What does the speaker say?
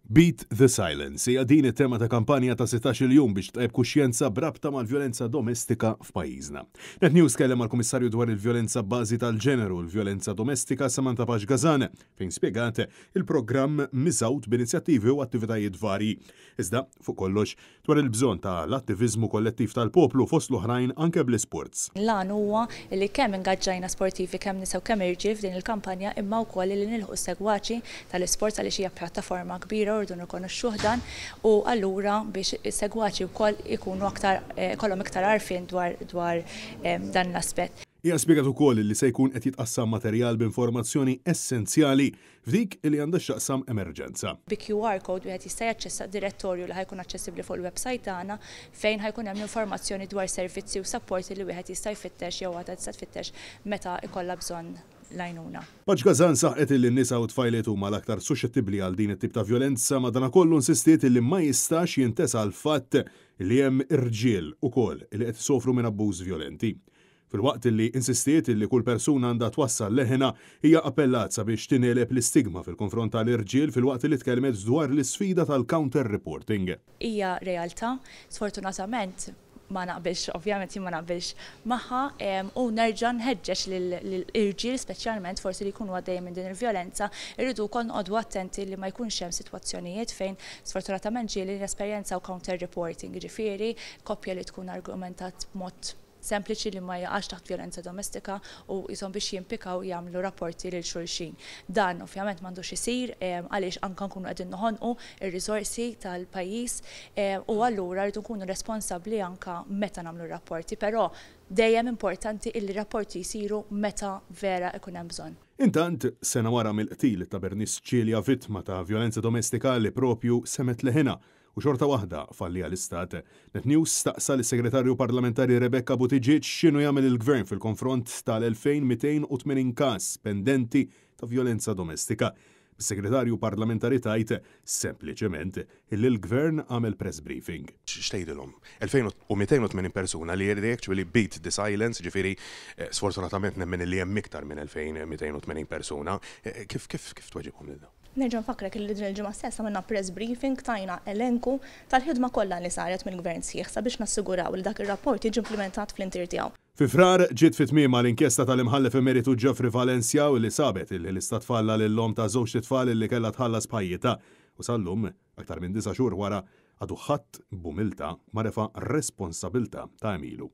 Beat the Silence hija din it-tema ta' kampanja ta' 16-il jum biex tqajjem kuxjenza b'rabta mal-vjolenza domestika f'pajjiżna. Net News tkellem mal-Kummissarju dwar il-vjolenza b'bażi tal-ġeneru u l-vjolenza domestika Samantha Pace Gazan fejn spjegat il-programm miżgħud b'inizjattivi u attivitajiet varji. Iżda, fuq kollox, dwar il-bżonn ta' l-attiviżmu kollettiv tal-poplu fost l-oħrajn anke bl-isports. L-għan huwa li kemm ingaġġajna sportivi kemm nisa u kemm irġiel f'din il-kampanja imma wkoll li nilħqu s-segwaċi tal-isports għaliex hija pjattaforma kbira u rridu nirrikonoxxuh dan u allura biex is-segwaċi wkoll ikunu aktar ikollhom iktar għarfien dwar dwar dan l-aspett. Hija spjegat ukoll li se jkun qed jitqassam materjal b'informazzjoni essenzjali f'dik li għandha x'taqsam emerġenza. Bi QR code wieħed jista' jaċċessa direttorju li ħa jkun aċċessibbli fuq il-websajt tagħna fejn ħa jkun hemm l-informazzjoni dwar servizzi u sapporti li wieħed jista' jfittex jew waħda tista' tfittex meta jkollha bżonn l-għajnuna. Pace Gazan saħqet illi n-nisa u t-tfajliet huma l-aktar suxxettibbli għal din it-tip ta' vjolenza madanakollu insistiet illi ma jistax jintesa l-fatt li hemm irġiel ukoll li qed isofru minn abbuż vjolenti. Filwaqt li insistiet li kull persuna għandha twassal leħinha, hija appellat sabiex tingħeleb l-istigma fil-konfront tal-irġiel filwaqt li tkellmet dwar l-isfida tal-counter reporting. Hija realtà. Sfortunatament ma naqbilx, ovvjament jien ma naqbilx magħha u nerġa' nħeġġeġ lill-irġiel speċjalment forsi li jkunu għaddejjin minn din il-vjolenza, irridu wkoll noqogħdu attenti li ma jkunx hemm sitwazzjonijiet fejn sfortunatament ġieli nesperjenzaw counter reporting, jiġifieri koppja li tkun argumentat b'mod sempliċi li ma jaqax taħt vjolenza domestika u qishom biex jimpikaw jagħmlu rapporti lil xulxin. Dan ovvjament m'għandux isir għaliex anke nkunu qegħdin noħonqu r-riżorsi tal-pajjiż u allura rridu nkunu responsabbli anke meta nagħmlu r-rapporti, però dejjem importanti illi rapporti jsiru meta vera ikun hemm bżonn. Intant, sena wara mill-qtil ta' Bernice Cilia vittma ta' vjolenza domestika li propju semgħet leħinha U xorta waħda falliha l-Istat. Net News staqsa lis-Segretarju Parlamentari Rebecca Buttigieg x'inhu jagħmel il-Gvern fil-konfront tal-2,280 każ pendenti ta' vjolenza domestika. Bis-Segretarju Parlamentari tgħid sempliċement illi l-Gvern għamel press briefing. X'tgħidilhom? 2,280 persuna li they actually beat the silence, jiġifieri sfortunatament nemmen illi hemm iktar minn 2,280 persuna. Kif kif tweġibhom lil dawn? Nerġa' nfakkrek illi din il-ġimgħa stess għamilna press briefing tajna elenku tal-ħidma kollha li saret mill-Gvern sħiħ sabiex nassiguraw li dak ir-rapport jiġi implimentat fl-intier tiegħu. Fi Frar ġiet fi tmiemha l-inkjesta tal-Imħallef Emeritu Geoffrey Valencia u li sabet illi l-Istat falla lil omm ta' żewġt itfal illi kellha tħallas b'ħajjitha. U sal-lum, aktar minn disa' xhur wara, għadu ħadd b'umiltà ma refa' responsabiltà ta' għemilu.